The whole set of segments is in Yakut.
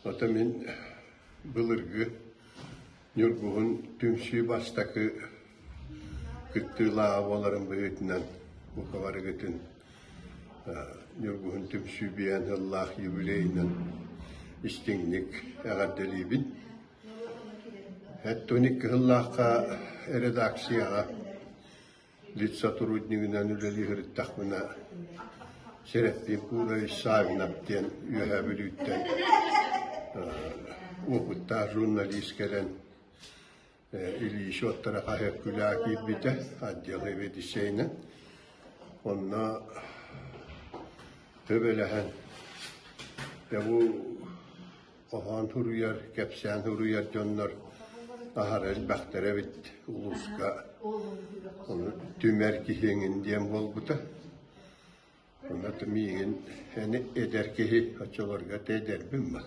Ото мин былыргы Ньургуһун түмсүү бастакы кыттыылааҕа буоларын быһыытынан бука барыгытын Ньургуһун түмсүү биэн сыллаах юбилейынан истиҥник эҕэрдэлиибин. Эттоник Кыһыллаахха редакцияҕа Литсотруднигынан үлэлии сырыттахпына, Сэрэппиин Пудович Саввинов диэн Үөһээ Бүлүүттэн уопуттаах журналист кэлэн Ильич уоттара хаһыат күлээ киирбитэ, отдел сэбиэдиссэйинэн. Онно төбөлөһөн, дьэ бу Хоһоон суруйар, кэпсээн суруйар дьоннор аһара элбэхтэрэ эбит улууска. Ону түмэр киһи эҥин диэн буолбута. Онно миигин эдэр киһи оччолорго этэ эдэрбин ба.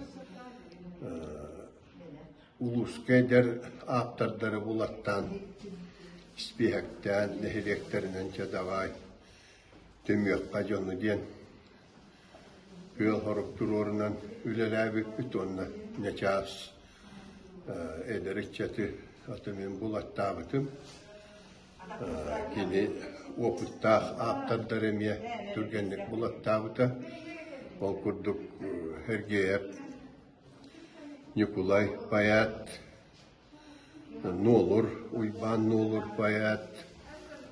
Улууска эдэр ааптардары булаттаан, испииһэктээн, нэһилиэктэринэн чэ давай түмүөххэ дьону диэн Тыал-хорук туруорунан үлэлээбиппит уонна ньачаас эдэр ыччаты аты мин булаттаабытым. Кини уопуттаах ааптардары эмиэ түргэнник булаттаабыта. Ол курдук Сергеев Ньукулай поэт, Нуолур, Уйбаан Нуолур поэт,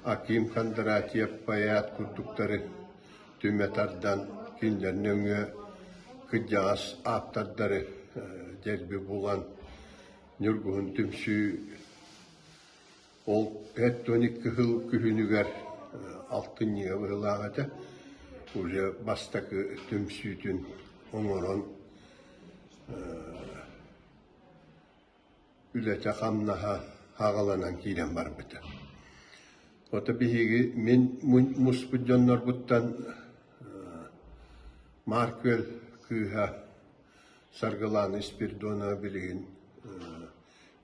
Аким Кондратьев поэт курдуктары түмэ тардан кинилэр нөҥүө кырдьаҕас ааптардары дэлби булан Ньургуһун түмсүү ол 52 сыл күһүнүгэр алтынньыга быһыылаах этэ уже бастакы түмсүүтүн оҥорон үлэтэ-хамнаһа аҕаланан киирэн барбыта. Ото биһиги мин муспут дьоннорбуттан Маар Күөл кыыһа Саргылаана Спиридонова билигин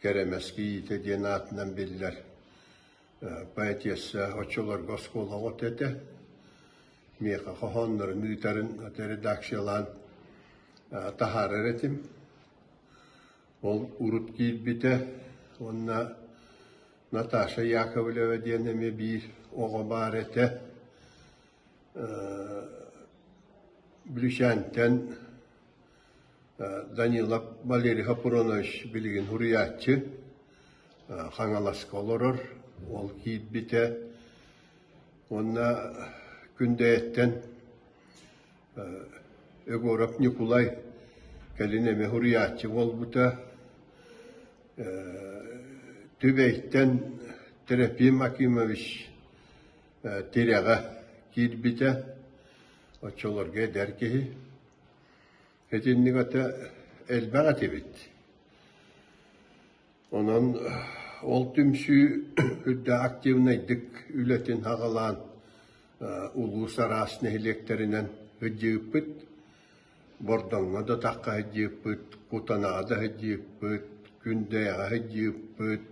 Кэрэмэс кийиитэ диэн аатынан биллэр поэтесса оччолорго оскуола оҕото этэ. Миэхэ хоһооннорун ыытарын редакциялаан таһаарар этим. Ол урут киирбитэ уонна Наташа Яковлева диэн эмиэ биир оҕо баар этэ. Бүлүүчээнтэн Данилов Валерий Хапуронович билигин суруйааччы, Хаҥаласка олорор, ол киирбитэ. Уонна Күндэйэттэн Егоров Ньукулай кэлин эмиэ суруйааччы буолбута. Түбэйтэн Трофим Акимович тирэҕэ киирбитэ. Оччолорго эдэр киһи. Итинник этэ элбэх этибит. Онон ол түмсүү үрдэ активнайдык үлэтин аҕалаан улуус араас нэһилиэктэринэн сылдьыыппыт. Бордоҥҥо да тахха сылдьыыппыт, Кутанаҕа да сылдьыыппыт, Күндэйэҕэ сылдьыыппыт.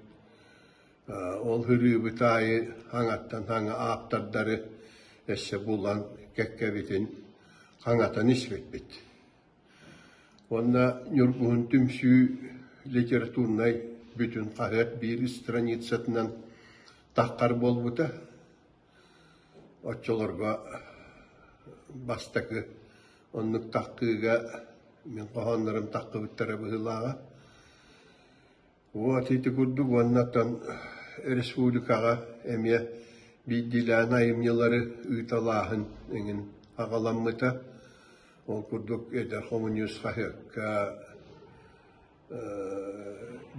Ол ырыыбыт аайы хаҥаттан хаҥа ааптардары өссө булан кэккэбитин хаҥатан испиппит. Уонна Ньургуһун түмсүү литературнай бүтүн хаһыат биир страницатынан таххар буолбута. Оччолорго бастакы оннук таххыыга мин хоһооннорум таххыбыттара быһыылааҕа. Вот ити курдук уонна оттон республикаҕа эмиэ биирдиилээн айымньылары ыыталааһын эҥин аҕаламмыта. Ол курдук Эдэр хомуньуус хаһыакка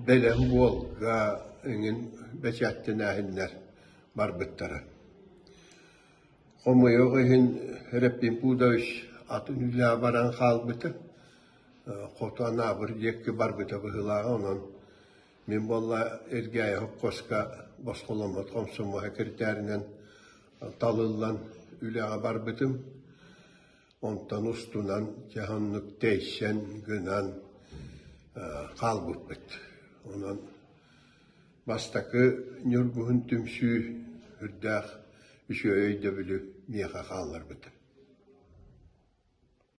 Бэлэм буолга эҥин бэчээттэнээһиннэр барбыттара. Хомойуох иһин Реппин Пудович атын үлэҕэ баран хаалбыта. Хоту Анаабыр диэки барбыта быһыылааҕа, онон мин буолла Элгээйи хопкуоска босхоломмот хомсомуоһа киритээринэн талыллан үлэҕэ барбытым. Онтон устунан дьэ оннук тэйсэн гынан хаалбыппыт. Онон бастакы Ньургуһун түмсүү үрдээх үчүгэй өйдөбүлү миэхэ хаалларбыта.